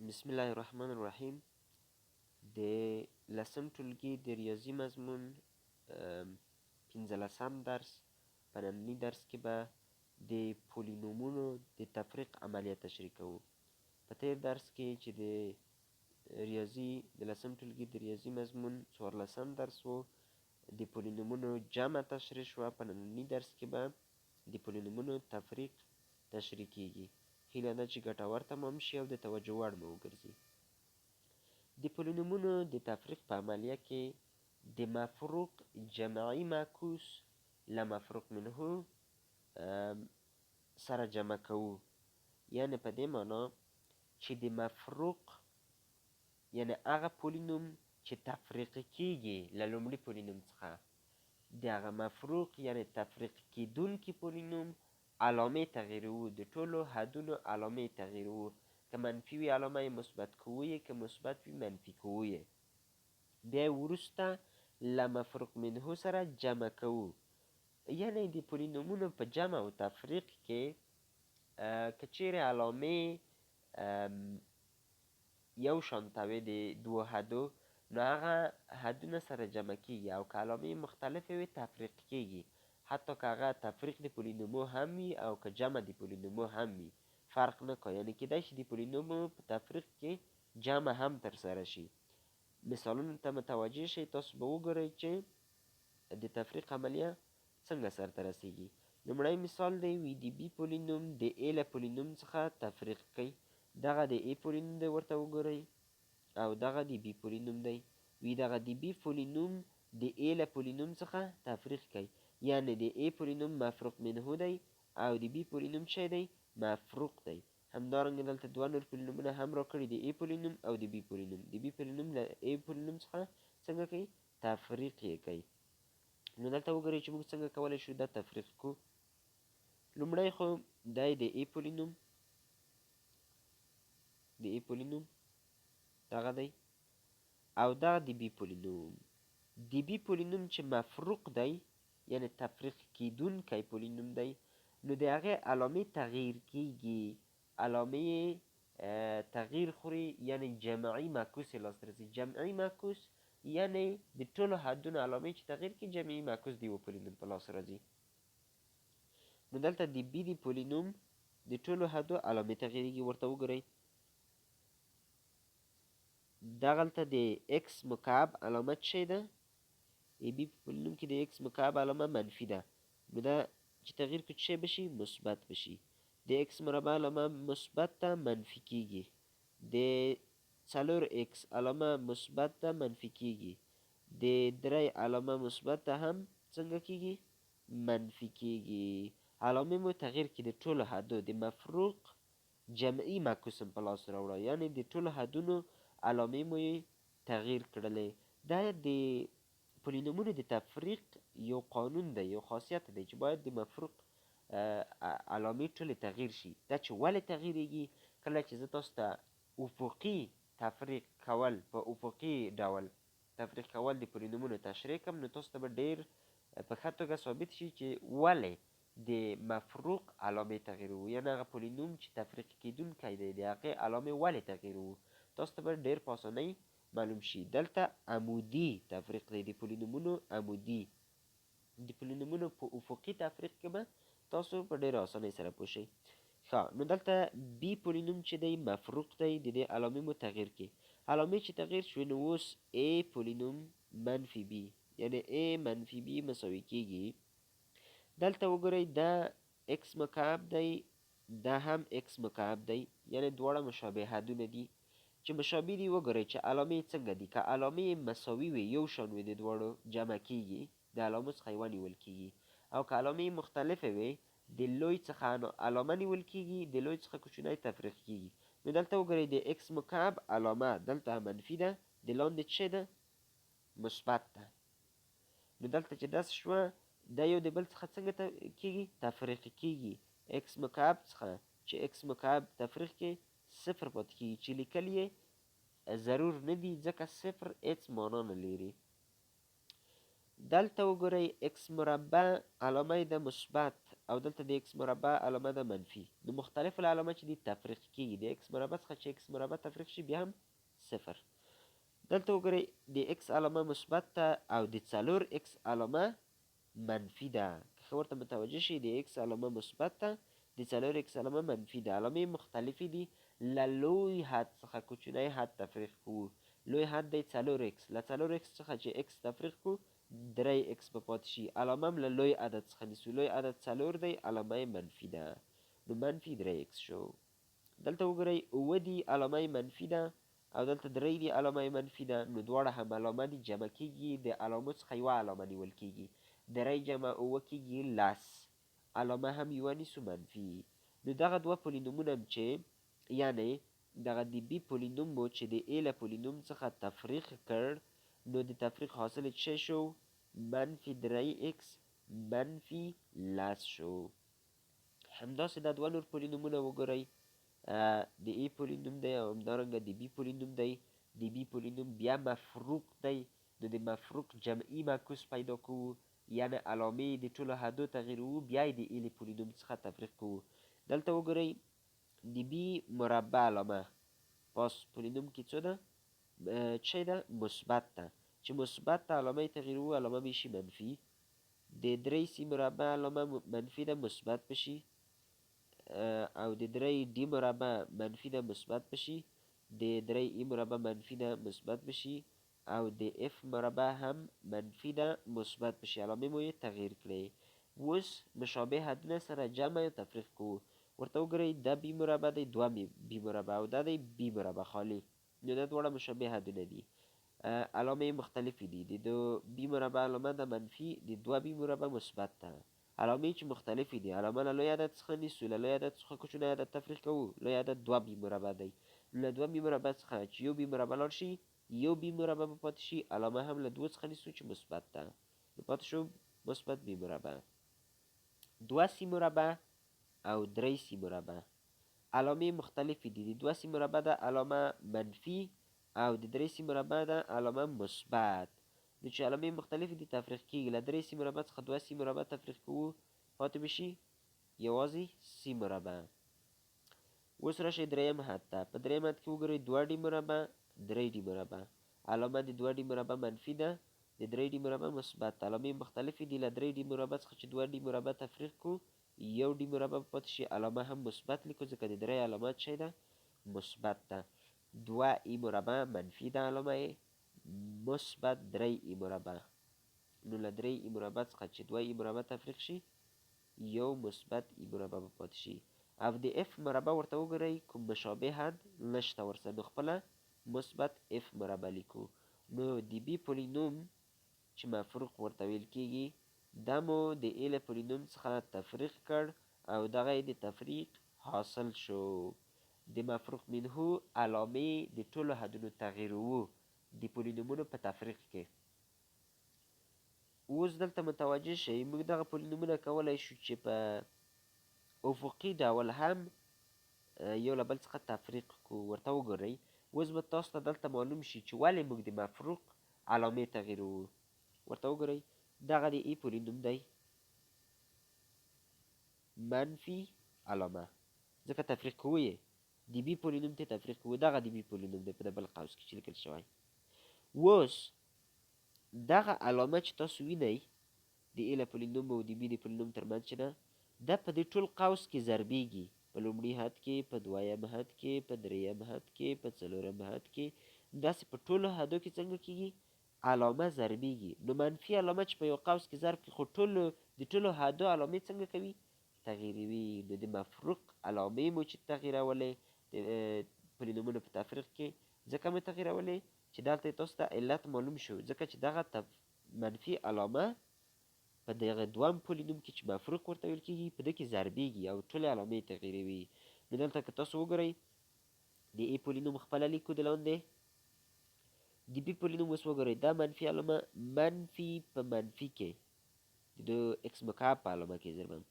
بسم الله الرحمن الرحیم. د لسم ټولګي د ریاضي مضمون 15 درس. په ننني درس کې به د پولینومونو د تفریق عملیه تشریح کوو. په تیر درس کې چې د ریاضي د لسم ټولګي د ریاضي مضمون 14 درس و، د پولینومونو جمع تشریح شوه. په ننني درس کې به د پولینومونو تفریق تشریح کیږي. هیله ده چې ګټور تمام شي او د توجه وړ مو وګرځي. د پولینومونو د تفریق په عملیه کې د مفروق جمعي معکوس له مفروق منه سره جمع کوو، یعنې په دې معنا چې د مفروق یعنې هغه پولینوم چې تفریق کیږي له لومړي پولینوم څخه، د هغه مفروق یعنې تفریق کیدونکي پولینوم علامې تغیروو، د ټولو حدونو علامې تغیروو. که منفي وي علامه یې مثبت کوو یې، که مثبت وي منفي کوو یې، بیا وروسته له مفروق منه سره جمع کوو. یعنې د پولینومونو په جمع او تفریق کې که چیرې علامې یو شانته وي د دوو حدو، نو هغه حدونه سره جمع کیږي، او که علامې مختلفې وي تفریق کیږي. حتی که هغه تفریق د پولینومو هم وي او که جمع د پولینومو هم وي، فرق نه کوي. یعنې کیدای شي د پولینومو په تفریق کې جمع هم ترسره شي. مثالونو ته متوجه شئ، تاسو به وګورئ چې د تفریق عملیه څنګه سرته رسیږي. لومړی مثال دی، وي د بي پولینوم د ای له پولینوم څخه تفریق کړئ. دغه د ای پولینوم دی، ورته وګورئ، او دغه د بي پولینوم دی. وي دغه د بي پولینوم د ای له پولینوم څخه تفریق کړئ، یعنې د ای پولینوم مفروق منه دی او د بي پولینوم څه دی؟ مفروق دی. همدارنګه دلته دوه نور پولینومونه هم راکړي، د ای پولینوم او د بي پولینوم. د بي پولینوم له ای پولینوم څخه څنګه کوي؟ تفریق یې کوي. نو دلته وګورئ چې موږ څنګه کولی شو دا تفریق کو. لومړی خو دی د ای پولینوم، د ای پولینوم دغه دی، او دغه د بي پولینوم. د بي پولینوم چې مفروق دی، یعنې تفریق کیدونکی پولینوم دی، نو د هغې علامې تغییر کیږي، علامې یې تغییر خوري، یعنې جمعي معکوس یې لاسته راځي. جمعي معکوس یعنې د ټولو حدونو علامې چې تغییر کړي، جمعي معکوس د یوه پولینوم په لاس راځي. نو دلته د بي د پولینوم د ټولو حدو علامې تغییریږي، ورته وګورئ. دغلته د ایکس مکعب علامه څه شی ده؟ ای بي په پولینوم کې د ایکس مکعب علامه منفي ده، نو دا چې تغییر کړو څه شی به شي؟ مثبت به شي. د ایکس مربع علامه مثبت ده، منفي کیږي. د 4 ایکس علامه مثبت ده، منفي کیږي. د 3 علامه مثبت ده هم څنګه کیږي؟ منفي کیږي. علامې مو تغییر کړي د ټولو حدو، د مفروق جمعي معکوس هم په لاس راوړه، یعنې د ټولو حدونو علامې مو یې تغییر کړلې. دا د پولینومونو د تفریق یو قانون دی، یو خاصیت دی چې باید د مفروق علامې ټولې تغییر شي. دا چې ولې تغییریږي، کله چې زه تاسو ته افقي تفریق کول په افقي ډول تفریق کول د پولینومونو تشریح کړم، نو تاسو ته به ډېر په ښه توګه ثابت شي چې ولې د مفروق علامې تغییروو، یعنې هغه پولینوم چې تفریق کیدونکی دی د هغې علامې ولې تغییروو، تاسو ته به ډېر په اسانۍ معلوم شي. دلته عمودي تفریق دی، د پولینومونو عمودي، د پولینومونو په افقي تفریق کې به تاسو په ډېره اسانۍ سره پوه شئ. ښه، نو دلته بي پولینوم چې دی مفروق دی، د دې علامې مو تغییر کړي. علامې چې تغییر شوې، نو اوس ای پولینوم منفي بي، یعنې ای منفي بي مساوي کیږي. دلته وګورئ، دا ایکس مکعب دی، دا هم ایکس مکعب دی، یعنې دواړه مشابه حدونه دي. چې مشابه دي، وګورئ چې علامې یې څنګه دي. که علامې یې مساوي وي، یو شان وي، د دواړو جمع کیږي، د علامو څخه یوه نیول کیږي، او که علامې یې مختلفې وي، د لوی څخه علامه نیول کیږي، د لوی څخه کوچنی تفریق کیږي. نو دلته وګورئ، د ایکس مکعب علامه دلته منفي ده، د لاندې څه ده؟ مثبت ده. نو دلته چې داسې شوه، دا یو د بل څخه څنګه کیږي؟ تفریق کیږي. ایکس مکعب څخه چې ایکس مکعب تفریق کې صفر پاتې کیږي، چې لیکل یې ضرور نه دي، ځکه صفر هېڅ معنا نه لري. دلته وګورئ، ایکس مربع علامه یې ده مثبت، او دلته د ایکس مربع علامه ده منفي. نو مختلف العلامه چې دي تفریق کیږي، د ایکس مربع څخه چې ایکس مربع تفریق شي بیا هم صفر. دلته وګورئ د ایکس علامه مثبت ده او د څلور ایکس علامه منفي ده. که ښه ورته متوجه شئ د ایکس علامه مثبت ده، د څلور ایکس علامه منفي ده، علامې مختلفې دي. له لوی حد څخه کوچنی حد تفریق کوو. لوی حد دی څلور ایکس، له څلور ایکس څخه چې ایکس تفریق کړو درې ایکس به پاتې شي. علامه هم له لوی عدد څخه نیسو، لوی عدد څلور دی، علامه یې منفي ده، نو منفي درې ایکس شو. دلته وګورئ اووه دي، علامه یې منفي ده، او دلته درې دي، علامه یې منفي ده، نو دواړه هم علامه دي، جمع کیږي، د علامو څخه یوه علامه نیول کیږي. درې جمع اووه کیږي لس، علامه هم یوه نیسو منفي. نو دغه دوه پولینومونه هم چې یعنې دغه د بي پولینوم مو چې د ای له پولینوم څخه تفریق کړ، نو د تفریق حاصل یې څه شو؟ منفي درې ایکس منفي لس شو. همداسې دا دوه نور پولینومونه وګورئ، د ای پولینوم دی او همدارنګه د بي پولینوم دی. د بي پولینوم بیا مفروق دی، نو د مفروق جمعي معکوس پیدا کوو، یعنې علامې د ټولو حدو تغیروو، بیا یې د ای له پولینوم څخه تفریق کوو. دلته وګورئ د بي مربع علامه پاس پولینوم کې څه ده؟ چی ده؟ مثبت ده. چې مثبت ته علامه یې تغیروو علامه به شي منفي. د درې سي مربع علامه منفي ده، مثبت به شي، او د درې ډي مربع منفي ده، مثبت به شي. د درې ای مربع منفي ده، مثبت به شي، او د اف مربع هم منفي ده، مثبت به شي. علامې مو یې تغییر کړې. اوس مشابه حدونه سره جمع یا تفریق کوو. ورته وګورئ دا بي مربع دی، دوه بي مربع، او دا دی بي مربع خالي، نو دا دواړه مشابه حدونه دي. علامې مختلفې دي. د دو بي مربع علامه ده منفي، د دوه بي مربع مثبت ده. علامې چې مختلفې دي، علامه له لوی عدد څخه نیسو، له لوی عدد څخه کوچنی عدد تفریق کوو. لوی عدد دوه بي مربع دی، له دوه بي مربع څخه چې یو بي مربع لاړ شي یو بي مربع به پاتې شي، علامه هم له دوو څخه نیسو چې مثبت ده، نو پاتې شو مثبت بي مربع. دوه سي مربع او درې سي مربع علامې مختلفې دي. د دوه سي مربع ده علامه منفي او د درې سي مربع ده علامه مثبت. نو چې علامې مختلفې دي تفریق کیږي. له درې سي مربع څخه دوه سي مربع تفریق کوو، پاتې به شي یوازې سي مربع. اوس راشئ دریم حد ته. په دریم حد کې وګورئ دوه ډي مربع درې ډي مربع، علامه د دوه ډي مربع منفي ده، د درې ډي مربع مثبت. علامې مختلفې دي. له درې ډي مربع څخه چې دوه ډي مربع تفریق کړو یو ډي مربع به پاتې شي، علامه هم مثبت لیکو ځکه د درې علامه څه ده؟ مثبت ده. دوه ای مربع منفي ده، علامه یې مثبت درې ای مربع. نو له درې ای مربع څخه چې دوه ای مربع تفریق شي یو مثبت ای مربع به پاتې شي. او د اف مربع ورته وګورئ کوم مشابه حد نشته ورسره، نو خپله مثبت اف مربع لیکو. نو د بي پولینوم چې مفروق ورته ویل کیږي دا مو د ای له پولینوم څخه تفریق کړ او دغه یې د تفریق حاصل شو. د مفروق منه علامې د ټولو حدونو تغیروو د پولینومونو په تفریق کې. اوس دلته متوجه شئ موږ دغه پولینومونه کولی شو چې په افقي ډول هم یو له بل څخه تفریق کړو. ورته وګورئ اوس به تاسو ته دلته معلوم شي چې ولې موږ د مفروق علامې تغیروو. ورته وګورئ دغه د ای پولینوم دی منفي علامه، ځکه تفریق کوو یې د بي پولینوم ته تفریق کوو، دغه د بي پولینوم دی په بل قوس کې چې لیکل شوی. اوس دغه علامه چې تاسو وینئ د ای له پولینوم او د بي د پولینوم ترمنځ چې ده، دا په دې ټول قوس کې ضربیږي، په لومړي حد کې، په دویم حد کې، په دریم حد کې، په څلورم حد کې، داسې په ټولو حدو کې څنګه کیږي؟ علامه ضربیږي. نو منفي علامه چې په یو قوس کې ضرب کړي خو ټولو د ټولو حدو علامې څنګه کوي؟ تغیروي. نو د مفروق علامې مو چې تغیرولې د پولینومونو په تفریق کې ځکه مو تغیرولې چې دلته تاسو ته علت معلوم شو، ځکه چې دغه منفي علامه په دغه دویم پولینوم کې چې مفروق ورته ویل کیږي په ده کې ضربیږي او ټولې علامې تغیروي. نو دلته که تاسو وګورئ د ای پولینوم خپله لیکو د لاندې، د بي پولینوم اوس وګورئ دا منفي علامه منفي په منفي کې د ایکس مکعب په علامه کې ضربم،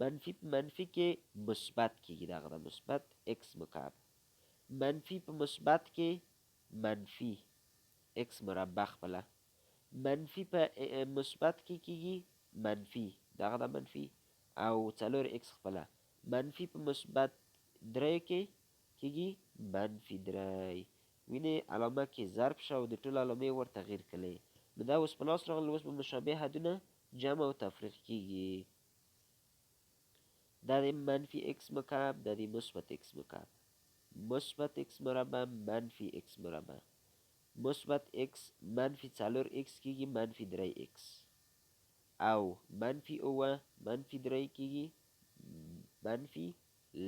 منفي په منفي کې مثبت کیږي، دغه ده مثبت ایکس مکعب، منفي په مثبت کې منفي ایکس مربع خپله، منفي په مثبت کې کیږي منفي، دغه ده منفي او څلور ایکس خپله منفي په مثبت درې کې کېږي منفي درې. وینې علامه کې ضرب شه او د ټولو علامې ور تغییر کړي. نو دا اوس په لاس راغلل، اوس به مشابه حدونه جمع او تفریق کېږي. دا د منفي ایکس مکعب، دا د مثبت ایکس مکعب، مثبت ایکس مربع، منفي ایکس مربع، مثبت ایکس منفي څلور ایکس کېږي منفي درې ایکس، او منفي اووه منفي درې کېږي منفي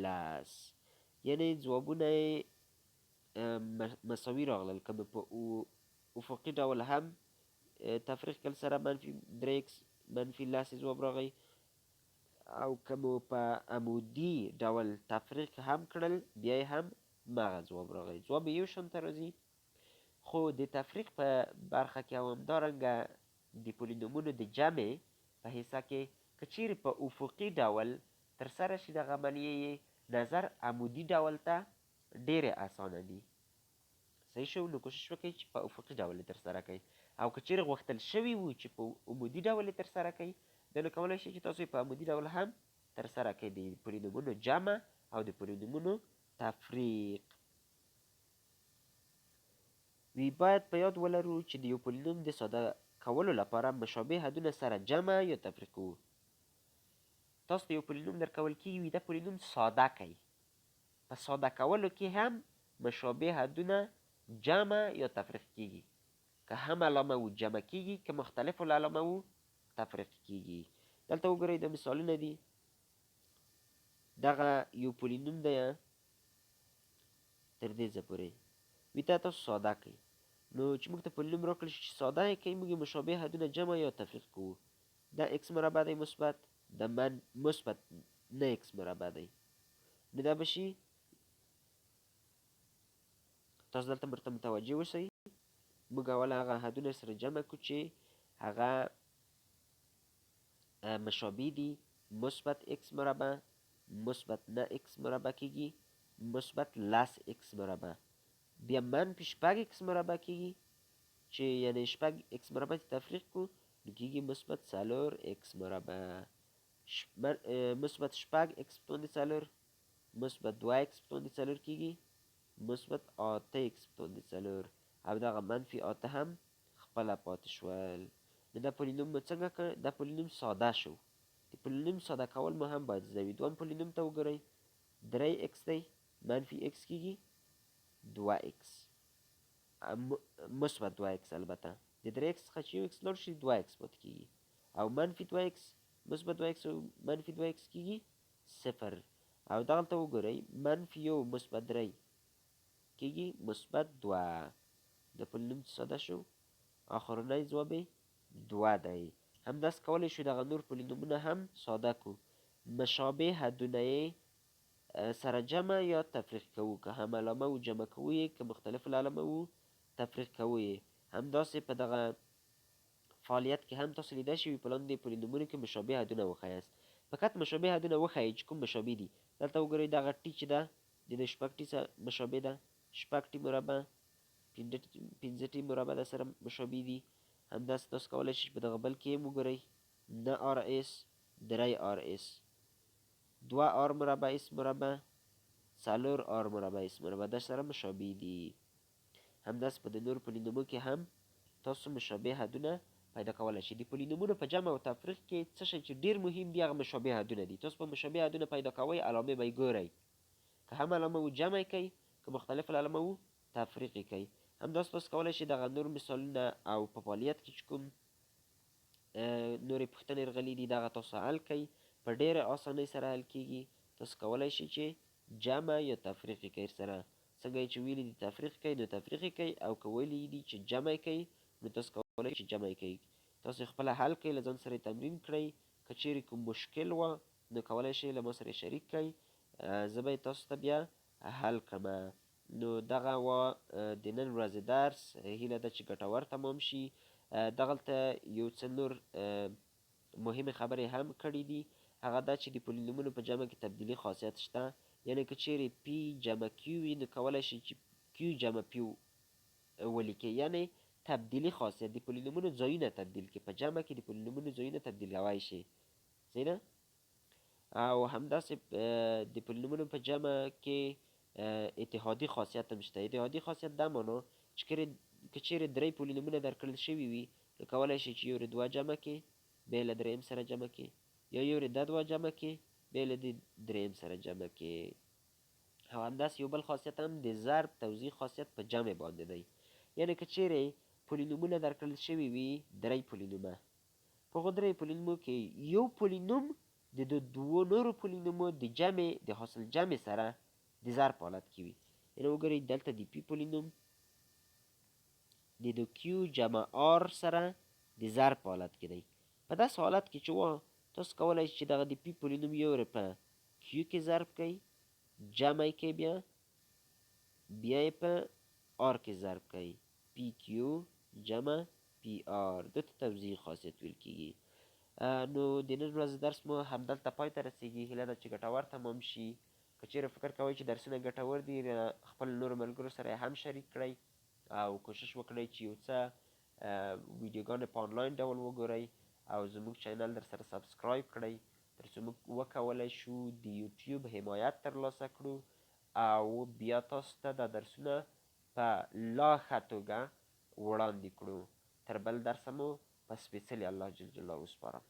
لس. یعنې ځوابونه یې مساوي راغلل. که مې په افقي ډول هم تفریق کړل سره منفي درې ایکس منفي لس یې ځواب راغی، او که مو په عمودي ډول تفریق هم کړل بیا یې هم مغه ځواب راغی. ځواب یې یو شان ته راځي، خو د تفریق په برخه کې او همدارنګه د پولینومونو د جمع په حصه کې که چیرې په افقي ډول ترسره شي دغه عملیې یې نظر عمودي ډول ته ډېرې اسانه دي. صحیح شو؟ نو کوشش وکړئ چې په افقي ډول یې ترسره کړئ، او که چیرې غوښتل شوي وو چې په عمودي ډول یې ترسره کړئ، بیا نو کولی شئ چې تاسو یې په عمودي ډول هم ترسره کړئ، د پولینومونو جمع او د پولینومونو تفریق. وی باید په یاد ولرو چې د یو پولینوم د ساده کولو لپاره مشابه حدونه سره جمع یا تفریق کوو. تاسو ته یو پولینوم درکول کېږي، وي دا پولینوم ساده کړئ. په ساده کولو کې هم مشابه حدونه جمع یا تفریق کېږي. که هم علامه وو جمع کېږي، که مختلف العلامه وو تفریق کېږي. دلته وګورئ دا مثالونه دي. دغه یو پولینوم دی تر دې ځایه پورې وي دا تاسو ساده کړئ. نو چې موږ ته پولینوم راکړل شي چې ساده یې کړئ، موږ یې مشابه حدونه جمع یا تفریق کوو. دا ایکس مربع دی مثبت، دا من مثبت نه ایکس مربع دی، نو دا به شي. تاسو دلته ورته متوجه اوسئ. موږ اول هغه حدونه سره جمع کړو چې هغه مشابه دي. مثبت ایکس مربع مثبت نه ایکس مربع کېږي مثبت لس ایکس مربع، بیا منفي شپږ ایکس مربع کېږي چې یعنې شپږ ایکس مربع چې تفریق کړو نو کېږي مثبت څلور ایکس مربع، مثبت شپږ ایکس په توان د څلور مثبت دوه ایکس په توان د څلور کېږي مثبت اته ایکس په توان د څلور، او دغه منفي اته هم خپله پاتې شول. نو دا پولینوم مو څنګه کړ؟ دا پولینوم ساده شو. د پولینوم ساده کول مو هم باید زده وي. دوهم پولینوم ته وګورئ، درې ایکس دی منفي ایکس کېږي دوه ایکس مثبت دوه ایکس، البته د درې ایکس څخه چې یو ایکس لاړ شي دوه ایکس پاتې کېږي، او منفي دوه ایکس مثبت دوه ایکس او منفي دوه ایکس کېږي صفر. او دغلته وګورئ منفي یو مثبت درې کېږي مثبت دوه. د پولینوم چې ساده شو آخرنی ځواب یې دوه دی. همداسې کولی شو دغه نور پولینومونه هم ساده کړو. مشابه حدونه یې سره جمع یا تفریق کوو، که هم علامه وو جمع کوو یې، که مختلف العلامه وو تفریق کوو یې. همداسې په دغه فعالیت کې هم تاسو لیدای شئ په لاندې پولینومونو کې مشابه حدونه وښیاست. فقط مشابه حدونه وښایئ چې کوم مشابه دي. دلته وګورئ دغه ټي چې ده د دې شپږ ټي سره مشابه ده، شپږ ټي مربع پنځه ټي مربع ده سره مشابه دي. همداسې تاسو کولی شئ چې په دغه بل کې هم وګورئ، نه آر اس درې آر اس دوه آر مربع اس مربع څلور آر مربع اس مربع دا سره مشابه دي. همداسې په د نورو پولینومو کې هم تاسو مشابه حدونه پیدا کولی شئ. د پولینومونو په جمع او تفریق کې څه شی چې ډېر مهم دي هغه مشابه حدونه دي. تاسو به مشابه حدونه پیدا کوئ، علامې به یې ګورئ، که هم علامه وو جمع یې کوئ، که مختلف العلامه وو تفریق یې کوئ. همداسې تاسو کولی شئ دغه نور مثالونه او په فعالیت کې چې کوم نورې پوښتنې رغلي دي دغه تاسو حل کړئ، په ډېره اسانۍ سره حل کېږي. تاسو کولی شئ چې جمع یا تفریق یې کوئ سره. څنګه یې چې ویلي دي تفریق کوئ نو تفریق یې کوئ، او که ویلي دي چې جمع یې کوئ نو تاسو کولی شئ چې جمع یې کوئ. تاسو یې خپله حل کړئ، له ځان سره یې تمرین کړئ. که چیرې کوم مشکل وه نو کولی شئ له ما سره یې شریک کړئ، زه به یې تاسو ته بیا حل کړم. نو دغه وه د نن ورځې درس، هیله ده چې ګټور تمام شي. دغلته یو څه نور مهمې خبرې هم کړې دي، هغه دا چې د پولینومونو په جمع کې تبدیلي خاصیت شته، یعنې که چیرې پی جمع کیو وي نو کولی شي چې کیو جمع پی ولیکي، یعنې تبدیلي خاصیت د پولینومونو ځایونه تبدیل کړي، په جمع کې د پولینومونو ځایونه تبدیلوی شي. صحیح ده؟ او همداسې د پولینومونو په جمع کې اتحادي خاصیت هم شته. اتحادي خاصیت دا معنا چې که چیرې درې پولینومونه درکړل شوي وي، نو کولی شئ چې یو دوه جمع کې، بیا له دریم سره جمع کې، یا یو دا دوه جمع کې، بیا له دې دریم سره جمع کې. او همداسې یو بل خاصیت هم د ضرب توزیع خاصیت په جمع باندې دی. یعنې که چیرې پولینومونه درکړل شوي وي، درې پولینومه، په هغو درې پولینومو کې یو پولینوم د دوو نورو پولینومو د جمع د حاصل جمع سره د ضرب په حالت کې وي. یعنې وګورئ، دلته د پی پولینوم د دو کیو جمع آر سره د ضرب په حالت کې دی. په داسې حالت کې چې وه، تاسو کولی شئ چې دغه د پی پولینوم یو په کیو کې ضرب کړئ، جمع یې کړئ، بیا یې په آر کې ضرب کړئ، پی کیو جمع پی آر. دته توزیع خاصیت ویل کیږي. نو د نن ورځې درس مو همدلته پای ته رسیږي. هیله ده چې ګټور تمام شي. که چیرې فکر کوئ چې درسونه ګټور دي، خپل نورو ملګرو سره هم شریک کړئ او کوشش وکړئ چې یو څه ویډیوګانې په آنلاین ډول وګورئ او زموږ چینل در سره subscribe کړئ، ترڅو موږ وکولی شو د یوټیوب حمایت ترلاسه کړو او بیا تاسو ته دا درسونه په لا ښه توګه وړاندې کړو. تر بل درسه مو په سپېڅلي الله جل جلاله وسپارم.